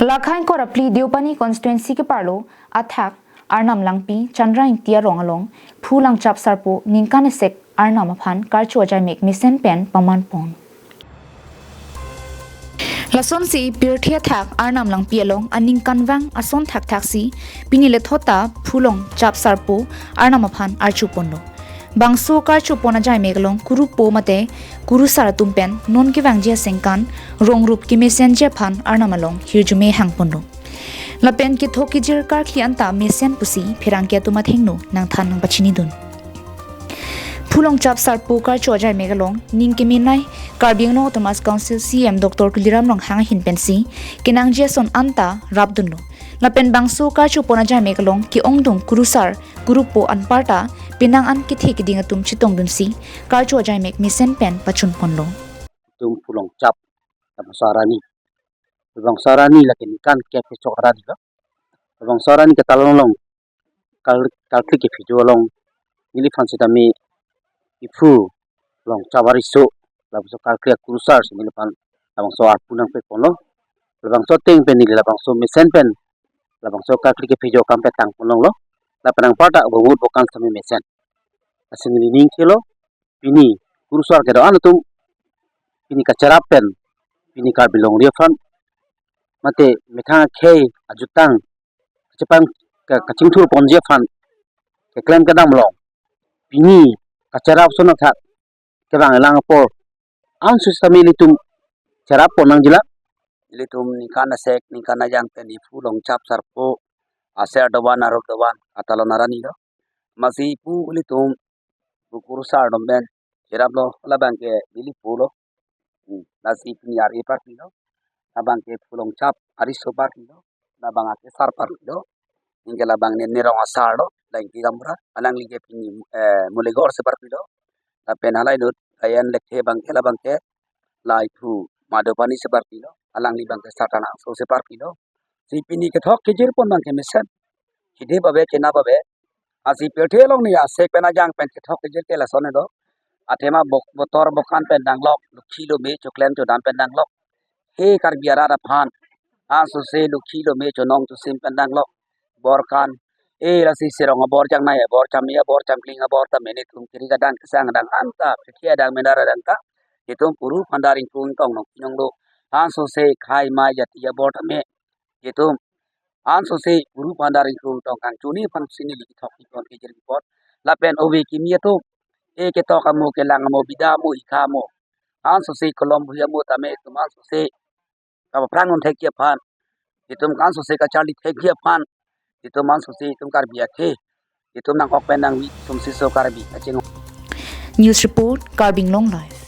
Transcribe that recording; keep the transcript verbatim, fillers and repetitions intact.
Lakha ingkoi ra phli Deopani constituency keparlo athak Arnam Langpi, Chandra Ingti arong along Phu Longchap Sarpo ningkan esek Arnam aphan karcho ajaimek mesen pen paman pon. Lasonsi pirthe athak Arnam Langpi along aningkanvang ason thakthaksi pini lethot ta Phu Longchap Sarpo Arnam aphan archo ponlo. Bangso karcho pon ajaimek along kurupo mate kurusar atum pen non kevangji asengkan rongrup kemesenji aphan Arnam along hirjume hang ponlo. Lapen kethok kejir karkli anta mesen pusi pherangke atum athengno nangthan nangpachinidun. Phu Longchap Sarpo karcho ajaimek along ning kemenei Karbi Anglong Autonomous Council C E M Doctor Tuliram Ronghang ahin pensi kenangji ason anta rapdunlo. Lapen bangso karcho pon ajaimek along ke-ongdung kurusar kurupo anparta penang an kethe keding atum chetongdunsi karcho ajaimek mesen pen pachun ponlo. Tum Phu Longchap, labangso arani. Labangso arani lake ningkan kep kechok arani lo. Labangso arani ketalon along kal-, kalkli kephijo along neliphan sitame iphu Longchap ariso, labangso kalkli akurusar si neliphan labangso arpu nangpek ponlo. Labangso ateng pen neli labangso mesen pen labangso kalkli kephijo akam petang ponlonglo. Lapen anparta bongut bokan sitame mesen. Lasi neli ning kelo, pini kurusar kedo-an atum pini kacherap pen pini Karbi longri aphan mate methang akhei ajutang kachepang ka-, kachingthur ponji aphan keklem kedam along pini kacherap ason athak kevang elang apor an sitame ilitum cherap pon nangjilang. Ilitum ningkan asek ningkan ajang pen iphu Longchap Sarpo aser dovan arop dovan atalon arani lo. Lasi iphu ilitum pu kurusar atum pen cheraplo, labang ke neli pulo. Hmm, lasi pini ari parpilo. Labang ke Phu Longchap ariso parpilo. Labang akesar parpilo. Anke labang ne nerong asar lo, Langpi Gaonbura. Alangli ke pini, eh, Mulligor si parpilo. Lapen halai inut Ayan Lekthe abang ke labang ke la iphu Madopani si parpilo. Alangli abang ke Satanangso si parpilo. Si pini kethok kejir pon abang ke mesen. Kidip ave, kenap ave. Lasi pirthe along ne asek pen ajang pen kethok kejir ke lason lo. Athema bok-, botor bokan pen danglok, lokhi lome choklem chodam pen danglok. He Karbi arat aphan ansose lokhi lome chonong chosim pen danglok. Bor kan, e lasi sirong abor, jangnai abor, chame abor, chamkling abor ta mene tum kiri kadang kesang adang anta, pirthe adang, mendar adang ta itum puru phandar ingkung ingtong nong pinong do. Ansose khei mai jati abor tame itum ansose puru phandar ingkung ingtong kangchuni aphan si neli kethok kepon kejir kepon. Lapen ove kimi atum, e ketok amo, kelang amo, bida amo, ikha amo, ansose kolom buhi amo tame itum ansose kapaphrang un thekji aphan, itum ansose kacharli thekji aphan, itum ansose itum Karbi akhei, itum nang-ok pen nangvi, itum siso Karbi kaching. News report, Karbi Anglong Live.